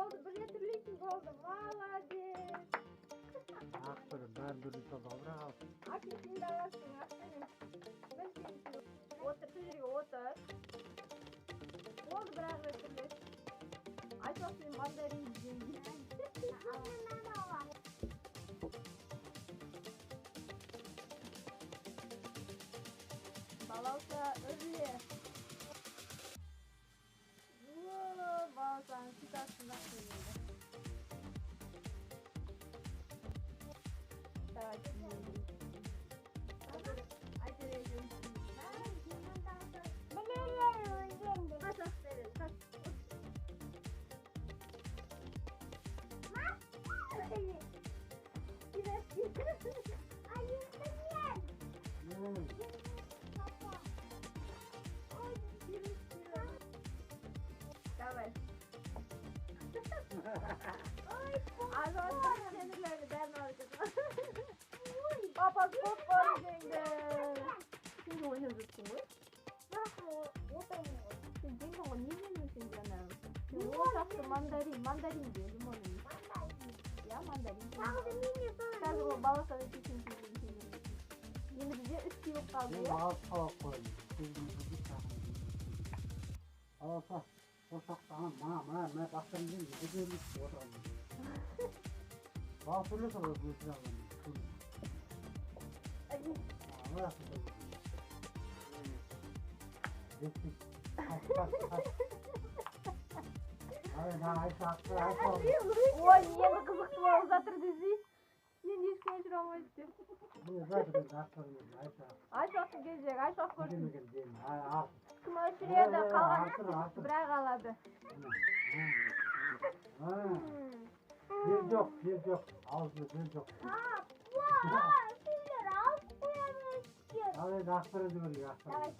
Болды, бір рет үрлейсің, болды. Молодец. Ақ бәрін бір салды, бірақ ал. Апельсинді аласың, апельсин. Міне сенің. Отыр, сол жерге отыр. Болды, бір ақ рет үрле. Айшуақ, сен мандарин жеңдің. Балауса, үрле. Балаусаның ситуациясын жақсы жеңді. Давай, Айтере екеуміз. Қаш, Ақберен, қаш. Давай. Азат сендерлерді бәрін алып кетті. Папа попкорн жеңді. Сен де ойнап жүрсің ғой. Сен жеңдің ғой, не жеңдің сен жаңа? Сен ол жақты мандарин, мандарин же, лимон емес. Иә, мандарин. Қазір ол баласаға сен жеңдің. Енді бізде 3 сыйлық қалды, Мен иә? алып қалып қойдым. Балауса, ошақта ана мына мына мына бастарын жеңді, көтеріліп отырған. Балауса үрлесе ғой, өшіре алмаймын. Мына жақта. Жетпейді. Қаш, қаш, қаш. Ай, мына Айша, Айша. Ой, енді қызықты болып жатыр десей. Енді ешкім өшіре алмайды деп. Міне, жатыр енді, ақтар енді, Айша. Айшуақтың кезегі, Айшуақ көрсін. Жемеген жем. Ай, ақ. Кім өшіреді, қалған Артыр, артыр. бірақ алады. Жел жоқ, жел жоқ. Аузында жел жоқ. Ал енді Ақберенді көрейік, Ақберен.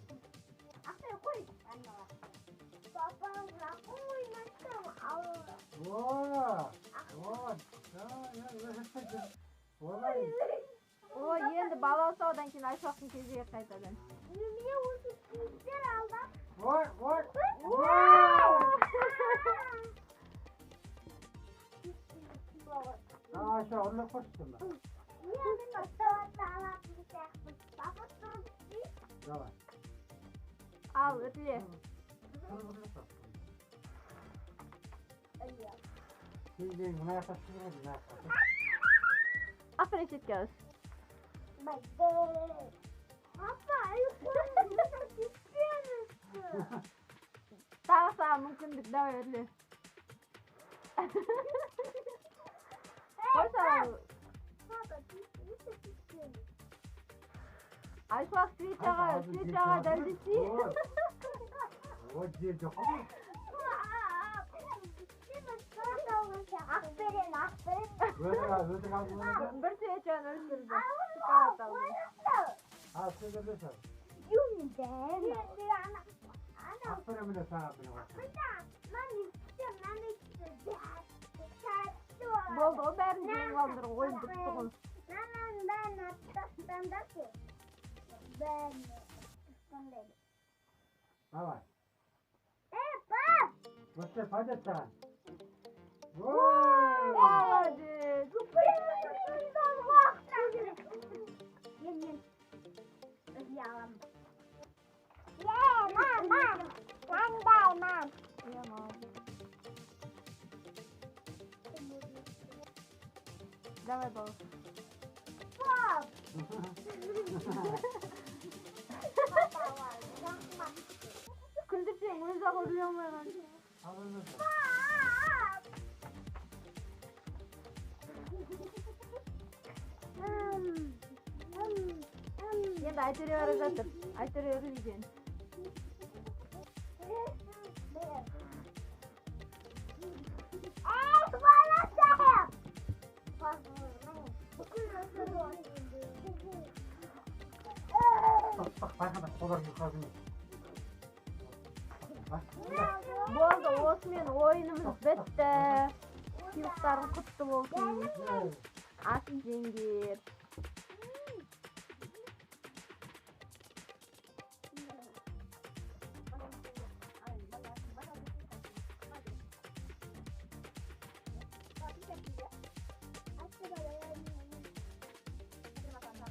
О, о, я, олай. Ой, енді балауса, одан кейін Айшуақтың кезегі қайтадан. Ой, ой, Айша, ұрлап қойшы сонда. Давай. Ал, үрле. Тұрып үрлеп қой. Сен жең, мына жақта шығып ғой, мына жақта. Ақберен шетке алыс. Тағы саған мүмкіндік, давай үрле. Қойшы ал. Айшуақ свечаға, свечаға дәлдесей. Ой, жел жоқ қой. Ақберен, Ақберен. Өзің алдың. Бір свечаны өшірді. Шоколад алды. Ал, сен үрлесің. Ақберен, міне саған, міне осы. Болды ғой, бәрін жеңіп алдыңдар ғой, ойын бітті ғой. Мынаның бәрін атып тастаңдаршы. Бәрін тастаңдар. Давай. Пап! Вот тебе пойдет саған. Ой! Молодец. Мен үрлей аламын. Е, мам, мам. Мынандай, мам. Иә, молодец. Давай, балауса. Пап! Күлдірсең өзі ақ үрлей алмай қалды. Ал, үрлесің. Пап! Енді Айтере бара жатыр. Айтере үрлеген. Эй, баласы! Бақ, байқаңдар, қолдарын жұқарып емес. Болды, осымен ойынымыз бітті. Сыйлықтарың құтты болсын. Асып жеңдер. Иә. Открывай. Тағы да.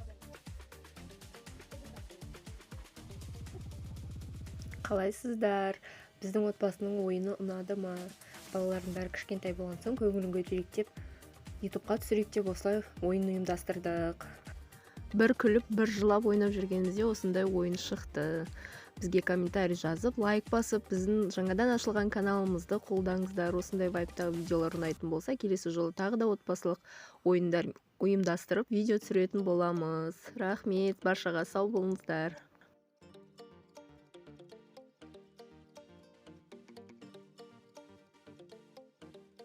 Қалайсыздар? Біздің отбасының ойыны ұнады ма? Балалардың бәрі кішкентай болған соң, көңілін көтерейік деп, Ютубқа түсірейік деп, осылай ойын ұйымдастырдық. Бір күліп, бір жылап ойнап жүргенімізде осындай ойын шықты. Бізге комментарий жазып, лайк басып, біздің жаңадан ашылған каналымызды қолдаңыздар. Осындай вайбтағы видеолар ұнайтын болса, келесі жолы тағы да отбасылық ойындар ұйымдастырып, видео түсіретін боламыз. Рахмет баршаға, сау болыңыздар!